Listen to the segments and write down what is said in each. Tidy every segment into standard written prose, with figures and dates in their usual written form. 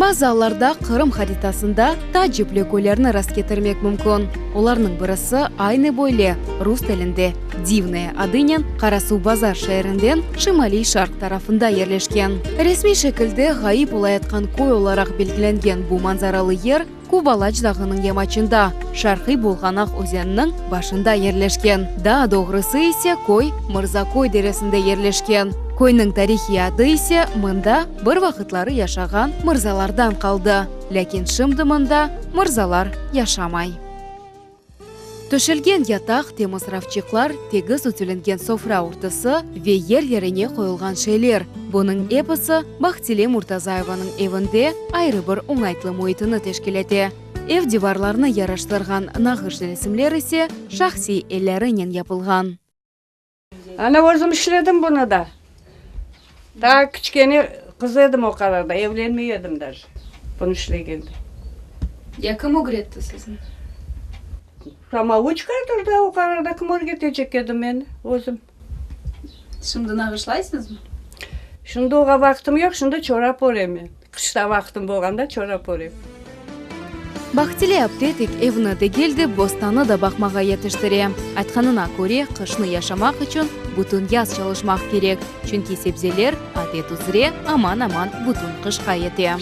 Bazı allarda Qırım haritasında taacipli köylerni rastketirmek mümkün. Olarnıñ birisi aynı böyle rus tilinde Divnoye adınen Qarasuvbazar şeerinden şimaliy-şarq tarafında yerleşken. Resmiy şekilde ğayıp olayatqan köy olaraq belgilengen bu manzaralı yer Kuvalaç dağınıñ yamaçında, Şarqiy Bulğanaq özeniniñ başında yerleşken. Daa doğrusı ise köy Mırzaköy deresinde yerleşken. Köyniñ tarihiy adı ise mında bir vaqıtları yaşağan mırzalardan qaldı. Lâkin şimdi mında mırzalar yaşamay. Töşelgen yataq, temiz rafçıqlar, tegiz ütülengen sofra örtüsi ve yer-yerine qoyulğan şeyler, bunıñ episi Bahtile Murtazayevanıñ evinde ayrı bir oñaytlı müitini teşkil ete. Ev divarlarını yaraştırğan nağış resimler ise şahsiy ellerinen yapılğan. Ana, özüm işledim bunı da. Daa kiçkene qız edim o qadar da, evlenmey edim daje bunı işlegende. Ya kim ögretti sizni? Samouçkadır da, o qadar da kim ögretecek edi meni, özüm. Şimdi nağışlaysıñızmı? Şimdi oğa vaqtım yoq, şimdi çorap örem men. Qışta vaqtım bolğanda çorap örem. Bahtile apte tek evni degil de, bostanı da baqmağa yetiştire. Aytqanına köre, qışnı yaşamaq içün bütün yaz çalışmaq kerek, çünki sebzeler, adet üzre, aman-aman bütün qışqa yete.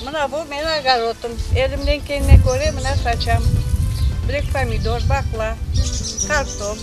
Mına bu menim ogorotım. Elimden kelgenine köre mına saçam. Bilek pomidor, baqla, kartof.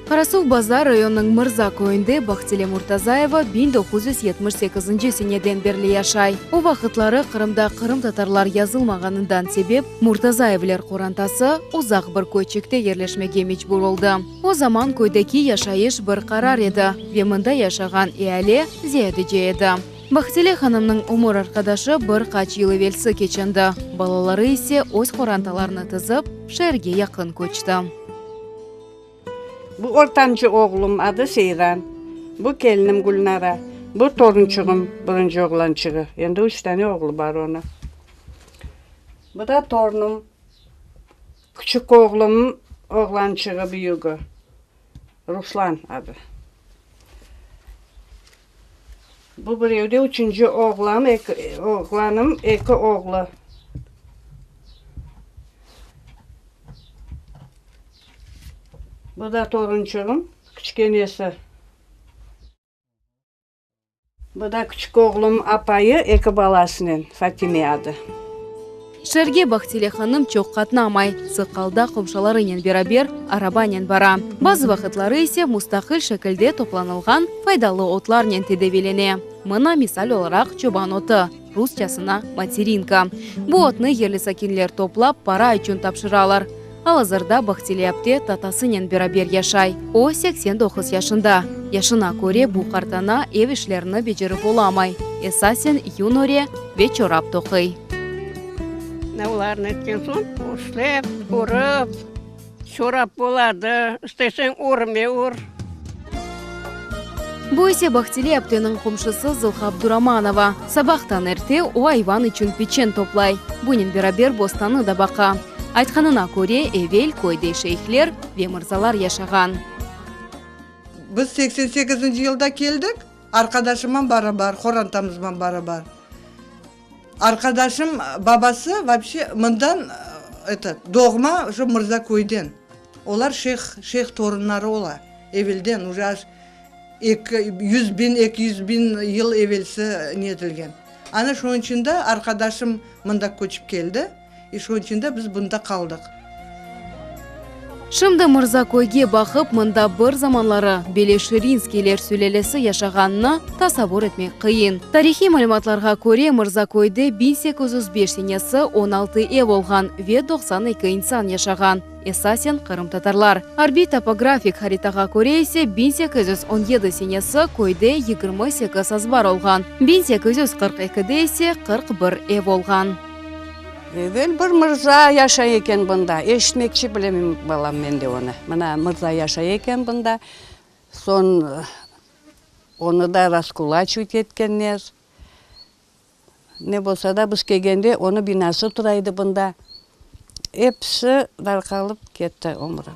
Qarasuvbazar rayonınıñ Mırza köyünde Bahtile Murtazayeva 1978-nci seneden berli yaşay. O vaqıtları Qırımda qırımtatarlar yazılmağanından sebep Murtazayevler qorantası uzaq bir köyçikte yerleşmege mecbur oldı. O zaman köydeki yaşayış bir qarar edi ve mında yaşağan eali ziyadece edi. Bahtile hanımnıñ ömür arqadaşı bir qaç yıl evelsi keçindi, balaları ise öz qorantalarını tizip, şeerge yaqın köçti. Bu ortancı oğlum, adı Seyran. Bu kelinim Gülnara. Bu torunçığım, birinci oğlançığı. Endi üç tane oğlu bar onıñ. Bu da torunım, küçük oğlumnıñ oğlançığı, büyügi. Ruslan adı. Bu bir evde üçünci oğlan, eki, oğlanım, eki oğlu. Bu da torunçığım, kiçkenesi. Bu da küçük oğlum apayı, eki balasınen, Fatime adı. Şeerge Bahtile hanım çoq qatnamay, sıq alda qomşalarınen beraber arabanen bara. Bazı vaqıtları ise mustaqil şekilde toplanılğan faydalı otlarnen tedaviylene. Mına, misal olaraq, çoban otu, rusçasına materinka. Bu otnı yerli sakinler toplap, para içün tapşıralar. Al-azırda Bahtile apte tatasınen beraber yaşay. O, 89 yaşında. Yaşına köre bu qartana ev işlerini becerip olamay, esasen yün öre ve çorap toquy. Olarnı etken soñ, işlep, örip, çorap boladı, isteseñ örme ör. Bu ise Bahtile apteniñ qomşusı Zılha Abduramanova. Sabahtan erte o ayvan içün piçen toplay, bunen beraber bostanı da baqa. Aytqanına köre, evel köyde şeyhler ve mırzalar yaşağan. Biz 88-nci yılda keldik, arqadaşımman barabar, qorantamızman barabar. Arqadaşım babası vapşe mından, eto, doğma şu Mırzaköyden. Olar şeyh, şeyh torunları ola, evelden, uje aj eki yüz biñ, 200 biñ yıl evelsi netilgen. Ana şunıñ içün de arqadaşım mında köçip keldi. İ şunıñ içün de biz bunda qaldıq. Şimdi Mırzaköyge baqıp, mında bir zamanları Beleşirinskiyler sülâlesi yaşağanını tasavvur etmek qıyın. Tarihiy malümatlarğa köre, Mırzaköyde 1805 senesi 16 ev olğan ve 92 insan yaşağan, esasen qırımtatarlar. Arbiy topografik haritağa köre ise, 1817 senesi köyde 28 azbar olğan, 1842-de ise 41 ev olğan. Evel bir mırza yaşay eken bunda. Eşitmekçi bilemim, balam, men de onı. Mına, mırza yaşay eken bunda. Soñ onı da raskulaçivit etkenler. Ne bolsa da, biz kelgende onıñ binası tura edi bunda. Episi darqalıp ketti ömüri.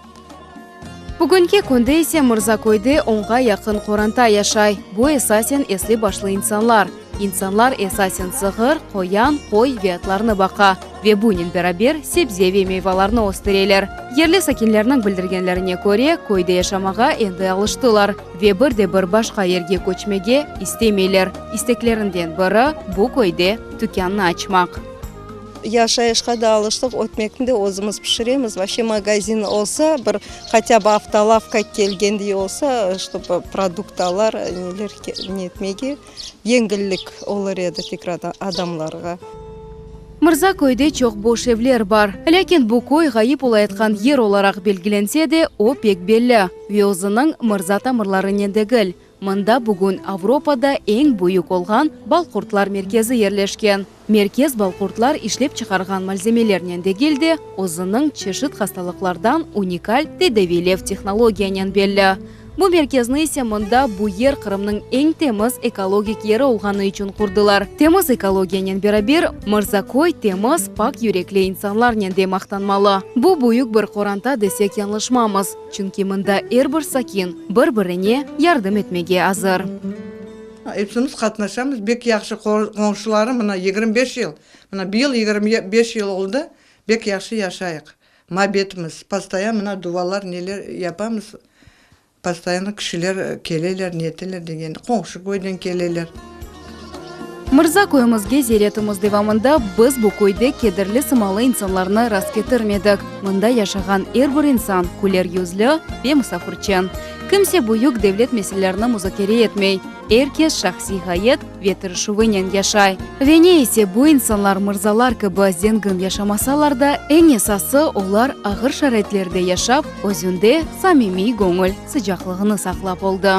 Bugünki künde ise Mırzaköyde onğa yaqın qoranta yaşay. Bu esasen esli-başlı insanlar. İnsanlar esasen sığır, qoyan, qoy ve atlarnı baqa ve bunen beraber sebze ve meyvalarnı östüreler. Yerli sakinlerniñ bildirgenlerine köre, köyde yaşamağa endi alıştılar ve bir de bir başqa yerge köçmege istemeyler. İsteklerinden biri, bu köyde tükânnı açmaq. Yaşayışqa da alıştıq, ötmekni de özümiz pişiremiz. Vapşe magazin olsa, bir hatâ bı avtolavka kelgendey olsa, ştob produktalar, neler netmege yengillik olur edi tekrar adamlarğa. Mırza köyde çoq boş evler bar. Lâkin bu köy ğayıp olayatqan yer olaraq belgilense de, o pek belli ve özüniñ mırza tamırlarınen degil. Mında bugün Avropada eñ büyük olğan balqurtlar merkezi yerleşken. Merkez balqurtlar işlep çıqarğan malzemelernen degil de, özüniñ çeşit hastalıqlardan unikal tedaviylev tehnologiyanen belli. Bu merkezni ise mında bu yer Qırımnıñ eñ temiz ekologik yeri olğanı içün qurdılar. Temiz ekologiyanen beraber Mırzaköy temiz, pak yürekli insanlarnen de maqtanmalı. Bu büyük bir qoranta desek yañlışmamız, çünki mında er bir sakin bir-birine yardım etmege azır. Epsimiz qatnaşamız, bek yahşı qonşularım, mına 25 yıl, mına bıyıl 25 yıl oldı, bek yahşı yaşayıq. Mabetimiz, postoyan mına duvalar neler yapamız, postoyanno kişiler keleler, neteler degen, qonşu köyden keleler. Mırza köyümizge ziyaretimiz devamında biz bu köyde kederli sımalı insanlarnı rastketirmedik. Mında yaşağan er bir insan küler yüzlü ve musafirçen. Kimse büyük devlet meselelerini muzakere etmey, er kes şahsiy ğayet ve tırışuvınen yaşay. Ve ne ise bu insanlar mırzalar kibi zengin yaşamasalar da, eñ esası olar ağır şaraitlerde yaşap, özünde samimiy göñül sıcaqlığını saqlap oldı.